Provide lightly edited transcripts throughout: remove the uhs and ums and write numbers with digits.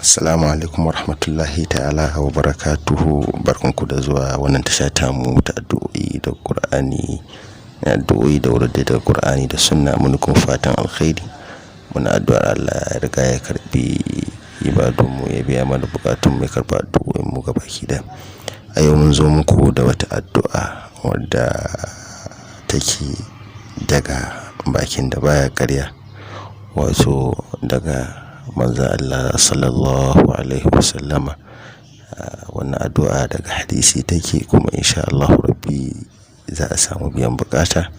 Assalamu alaikum warahmatullahi ta'ala wa barakatuhu. Barkanku da zuwa wannan tasha tamu ta addu'o'i da Qur'ani, addu'o'i da wurin da Qur'ani da Sunna. Mun kuma fatan alkhairi. Muna addu'ar Allah ya riga ya karbi ibadunmu, ya biya mana bukatun mu, ya karba addu'o'in mu gabaki ɗaya. A yau mun zo muku da wata addu'a wadda take daga bakin da baya ƙarya, wato daga Manzon Allah Sallallahu Alaihi Wasallama. Wannan addu'a daga hadisi take, kuma insha Allahu Rabbi za a samu biyan bukata.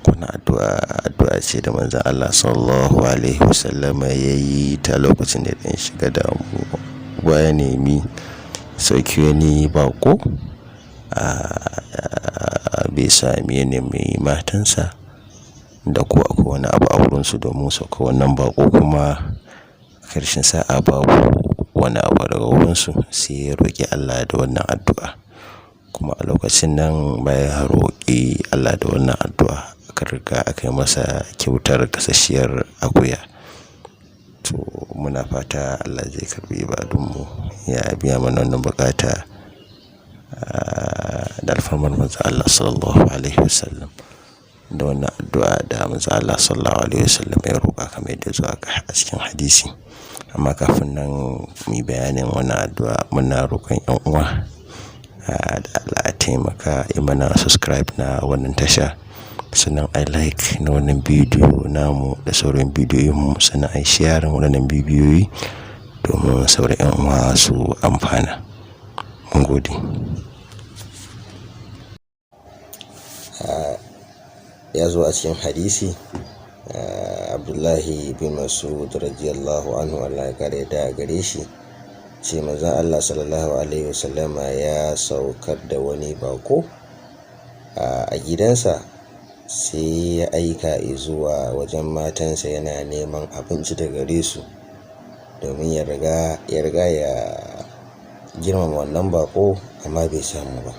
Wannan addu'a, addu'a ce da Manzon Allah Sallallahu Alaihi Wasallama ya yi ta lokacin da ya ɗan shiga damuwa, ya nemi sauki wani baƙo, bai sami, ya nemi matansa da ko akwai wani abu a wurinsu domin sauka wannan baƙo, kuma karshen sa'a babu wani abu daga wurinsu, sai ya roƙi Allah da wannan addu'a. Kuma a lokacin nan, bayan ya roƙi Allah da wannan addu'a, aka riga aka yi masa kyautar gasasshiyar akuya. To, muna fata Allah zai karɓi ibadunmu, ya biya mana wannan bukata da alfarmar Manzon Allah Sallallahu Alaihi Wasallam. Da wannan addu'a da Manzon Allah Sallallahu Alaihi Wasallam ya roƙa, kamar yadda ya zo a cikin hadisi. Amma kafin nan muyi bayanin wannan addu'a, muna roƙon 'yan uwa da Allah a taimaka yi mana subscribe na wannan tasha. Sannan a like na wannan bidiyo namu da sauran bidiyoyin mu, sannan a share wannan bidiyoyi domin sauran 'yan uwa su amfana. Mun gode. Ya zo a cikin hadisi, Abdullahi bin Mas'ud radiyallahu anhu, Allah ya kare da gare shi, ce Manzon Allah Sallallahu Alaihi Wasallama ya saukar da wani baƙo a gidansa, sai ya aika zuwa wajen matansa yana neman abinci daga gare su domin ya riga ya girmama wannan baƙo, amma bai samu ba.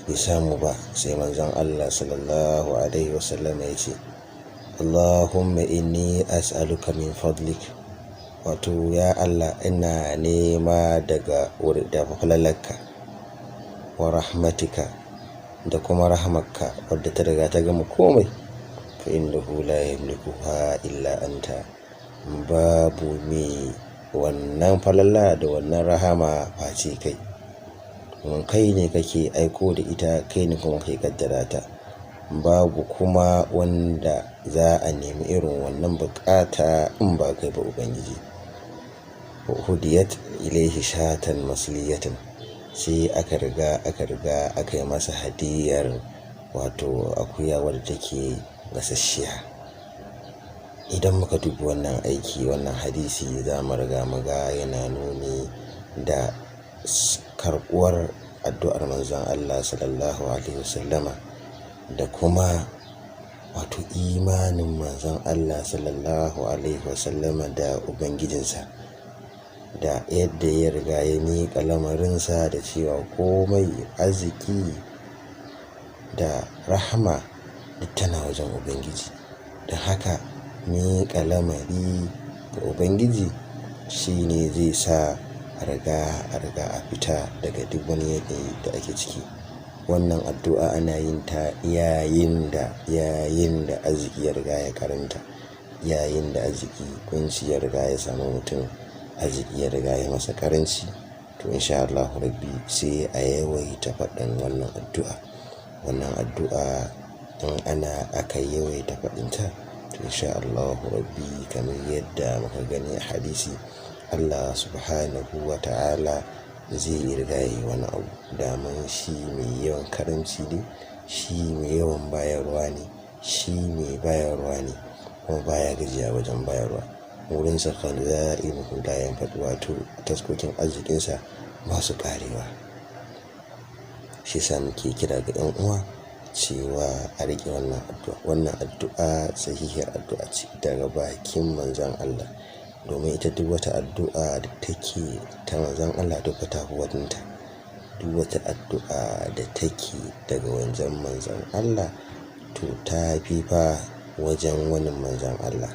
Bai samu ba, sai Manzon Allah Sallallahu Alaihi Wasallam ya ce, "Allahumma inni as'aluka min fadlik." Wato, ya Allah, ina nema daga da falalarka, wa rahmatika, da kuma rahmarka wadda ta riga ta gama komai. Fa innahu la yamlikuha illa anta. Babu me wannan falala da wannan rahama face kai. Domin kai ne kake aiko da ita, kai ne kuma kake kaddara ta. Babu kuma wanda za a nemi irin wannan bukata in ba kai ba, Ubangiji. Hudiyat ilaihi shatan masliyatan. Sai aka riga aka yi masa hadiyar, wato akuya wadda take gasasshiya. Idan muka dubi wannan aiki, wannan hadisi, za mu riga muga yana nuni da karɓuwar addu'ar Manzon Allah Sallallahu Alaihi Wasallama, da kuma wato imanin Manzon Allah Sallallahu Alaihi Wasallama da Ubangijinsa, da yadda ya riga ya miƙa lamarinsa da cewa komai arziki da rahama duk tana wajen Ubangiji. Don haka miƙa lamari ga Ubangiji shine zai sa a riga a fita daga duk wani yanayi da ake ciki. Wannan addu'a ana yin ta yayin da arziki ya riga ya karanta, yayin da arziki kunci ya riga ya samu mutum, arziki ya riga ya masa ƙaranci. To, in sha Allahu Rabbi, sai a yawaita faɗin wannan addu'a. Wannan addu'a in ana aka yawaita faɗin ta, to in sha Allahu Rabbi, kamar yadda muka gani a hadisi, Allah Subhanahu wa ta'ala zai riga yayi wani abu. Daman shi mai yawan karamci ne, shi mai yawan bayarwa ne, shi mai bayarwa ne, kuma baya gajiya wajen bayarwa. Wurinsa khaza'inuhu la yanfad, wato taskokin arzikinsa ba su ƙarewa. Shi yasa muke kira ga 'yan uwa cewa a riƙe wannan addu'a. Wannan addu'a sahihiyar addu'a ce daga bakin Manzon Allah. Domin ita duk wata addu'a da take ta Manzon Allah duka ta fi waninta. Duk wata addu'a da take daga wajen Manzon Allah, to ta fi fa wajen wani Manzon Allah.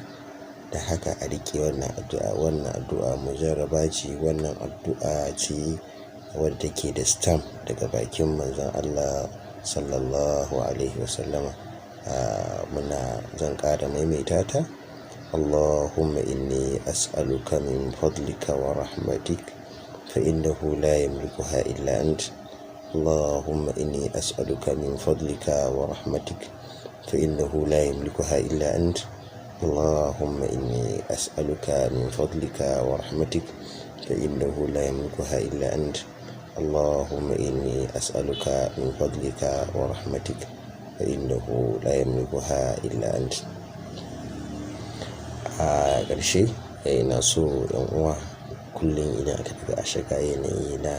Da haka a riƙe wannan addu'a. Wannan addu'a mujarraba ce. Wannan addu'a ce wadda take da stamp daga bakin Manzon Allah Sallallahu Alaihi Wasallama. Muna zan ƙara maimaita ta. اللهم إني أسألك من فضلك ورحمتك فإنه لا يملكها إلا أنت. اللهم إني أسألك من فضلك ورحمتك فإنه لا يملكها إلا أنت. اللهم إني أسألك من فضلك ورحمتك فإنه لا يملكها إلا أنت. اللهم إني أسألك من فضلك ورحمتك فإنه لا يملكها إلا أنت. A ƙarshe, ina so 'yan uwa kullum idan aka tafi a shiga yanayi na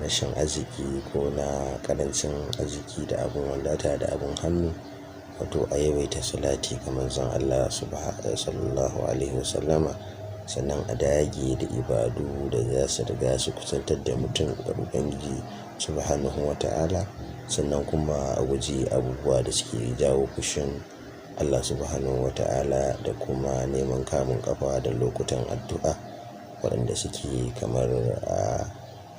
rashin arziki ko na ƙarancin arziki da abun wadata da abun hannu, wato a yawaita salati ga Manzon Allah Sallallahu Alaihi Wasallama. Sannan a dage da ibadu da za su riga su kusantar da mutum ga Ubangiji Subhanahu wa Ta'ala. Sannan kuma a guji abubuwa da suke jawo fushin Allah Subhanahu wa Ta'ala da kuma neman kamun ƙafa da lokutan addu'a waɗanda suke kamar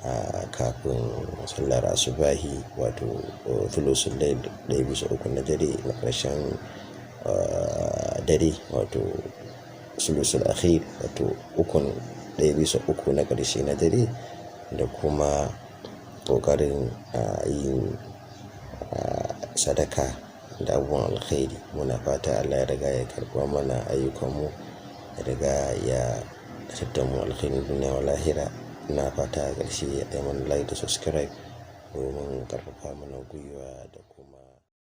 a kafin sallar asubahi, wato thulusul layl, 1/3 na dare na ƙarshen dare, wato sulusul akhir, wato ukun 1/3 na ƙarshe na dare, da kuma ƙoƙarin yin sadaka da abubuwan alkhairi. Muna fata Allah ya riga ya karɓa mana ayyukanmu, ya riga ya tattara mu alkhairin duniya wa lahira. Ina fata a ƙarshe ayi mana like da subscribe domin ƙarfafa mana gwiwa da kuma.